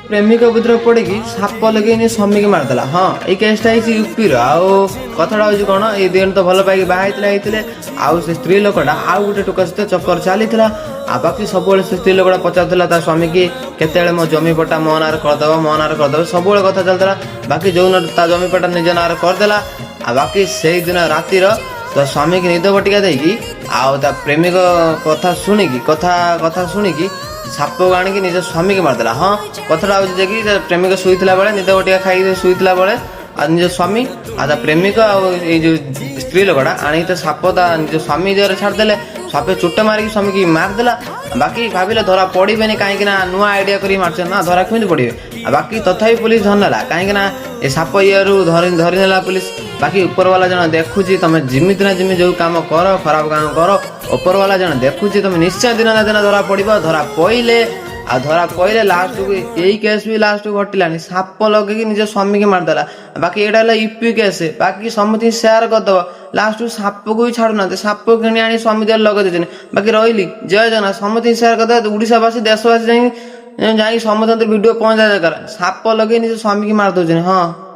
ପ୍ରେମିକ ବୁଦ୍ଧିରେ ପଡ଼ିକି ସାପ ଲଗେଇ ନିଜ ସ୍ୱାମୀକି ମାରିଦେଲା। ହଁ, ଏଇ କେସ୍ଟା ହେଇଛି ୟୁପିର। ଆଉ କଥାଟା ହଉଛି କ'ଣ, ଏଇ 2 ଜଣ ତ ଭଲ ପାଇକି ବାହା ହେଇଥିଲେ ହେଇଥିଲେ ଆଉ ସେ ସ୍ତ୍ରୀ ଲୋକଟା ଆଉ ଗୋଟେ ଟୋକା ସହିତ ଚକ୍କର ଚାଲିଥିଲା। ଆଉ ବାକି ସବୁବେଳେ ସେ ସ୍ତ୍ରୀ ଲୋକଟା ପଚାରୁଥିଲା ତା ସ୍ୱାମୀକି, କେତେବେଳେ ମୋ ଜମି ପଟା ମୋ ନାଁରେ କରିଦେବ, ମୋ ନାଁରେ କରିଦେବ। ସବୁବେଳେ କଥା ଚାଲିଥିଲା। ବାକି ଯୋଉ ତା ଜମି ପଟା ନିଜ ନାଁରେ କରିଦେଲା, ଆଉ ବାକି ସେଇଦିନ ରାତିର ତା ସ୍ୱାମୀକି ନିଦ ବଟିକା ଦେଇକି ଆଉ ତା ପ୍ରେମିକ କଥା ଶୁଣିକି କଥା କଥା ଶୁଣିକି ସାପକୁ ଆଣିକି ନିଜ ସ୍ୱାମୀକି ମାରିଦେଲା। ହଁ, କଥାଟା ହଉଛି ଯେ କି ତା ପ୍ରେମିକ ଶୋଇଥିଲା ବେଳେ, ନିଦ ବଟିକା ଖାଇକି ଶୋଇଥିଲା ବେଳେ, ଆଉ ନିଜ ସ୍ୱାମୀ ଆଉ ତା ପ୍ରେମିକ ଆଉ ଏଇ ଯୋଉ ସ୍ତ୍ରୀ ଲୋକଟା ଆଣିକି ତା ସାପ ତା ନିଜ ସ୍ୱାମୀ ଦେହରେ ଛାଡ଼ିଦେଲେ। ସାପ ଚୋଟ ମାରିକି ସ୍ୱାମୀକି ମାରିଦେଲା। ବାକି ଭାବିଲେ ଧରା ପଡ଼ିବେନି, କାହିଁକି ନା ନୂଆ ଆଇଡ଼ିଆ କରିକି ମାରିଛନ୍ତି ନା, ଧରା କେମିତି ପଡ଼ିବେ? ଆଉ ବାକି ତଥାପି ପୋଲିସ ଧରିନେଲା, କାହିଁକି ନା ଏ ସାପ ଇଏରୁ ଧରି ଧରିନେଲା ପୋଲିସ। ବାକି ଉପରବାଲା ଜଣେ ଦେଖୁଛି। ତମେ ଯେମିତି ନା ଯେମିତି ଯୋଉ କାମ କର, ଖରାପ କାମ କର, ଉପରବାଲା ଜଣେ ଦେଖୁଛି। ତମେ ନିଶ୍ଚୟ ଦିନ ନା ଦିନ ଧରା ପଡ଼ିବ। ଧରା ପଇଲେ, ଆଉ ଧରା ପଇଲେ ଲାଷ୍ଟକୁ ଏଇ କେସ୍ ବି ଲାଷ୍ଟକୁ ଘଟିଲାନି। ସାପ ଲଗେଇକି ନିଜ ସ୍ୱାମୀକି ମାରିଦେଲା। ବାକି ଏଇଟା ହେଲା ୟୁପି କେସ୍। ବାକି ସମସ୍ତଙ୍କୁ ସେୟାର କରିଦବ। ଲାଷ୍ଟକୁ ସାପକୁ ବି ଛାଡୁନାହାନ୍ତି, ସାପ କିଣି ଆଣି ସ୍ୱାମୀ ଦେହରେ ଲଗେଇ ଦେଇଛନ୍ତି। ବାକି ରହିଲି, ଜୟ ଜଗନ୍ନାଥ। ସମସ୍ତଙ୍କୁ ସେୟାର କରିଦେବା। ଓଡ଼ିଶାବାସୀ, ଦେଶବାସୀ ଯାଇକି ଯାଇକି ସମସ୍ତଙ୍କ ଭିଡ଼ିଓ ପହଞ୍ଚାଇବା ଦରକାର। ସାପ ଲଗେଇ ନିଜ ସ୍ୱାମୀକି ମାରି ଦଉଛନ୍ତି। ହଁ।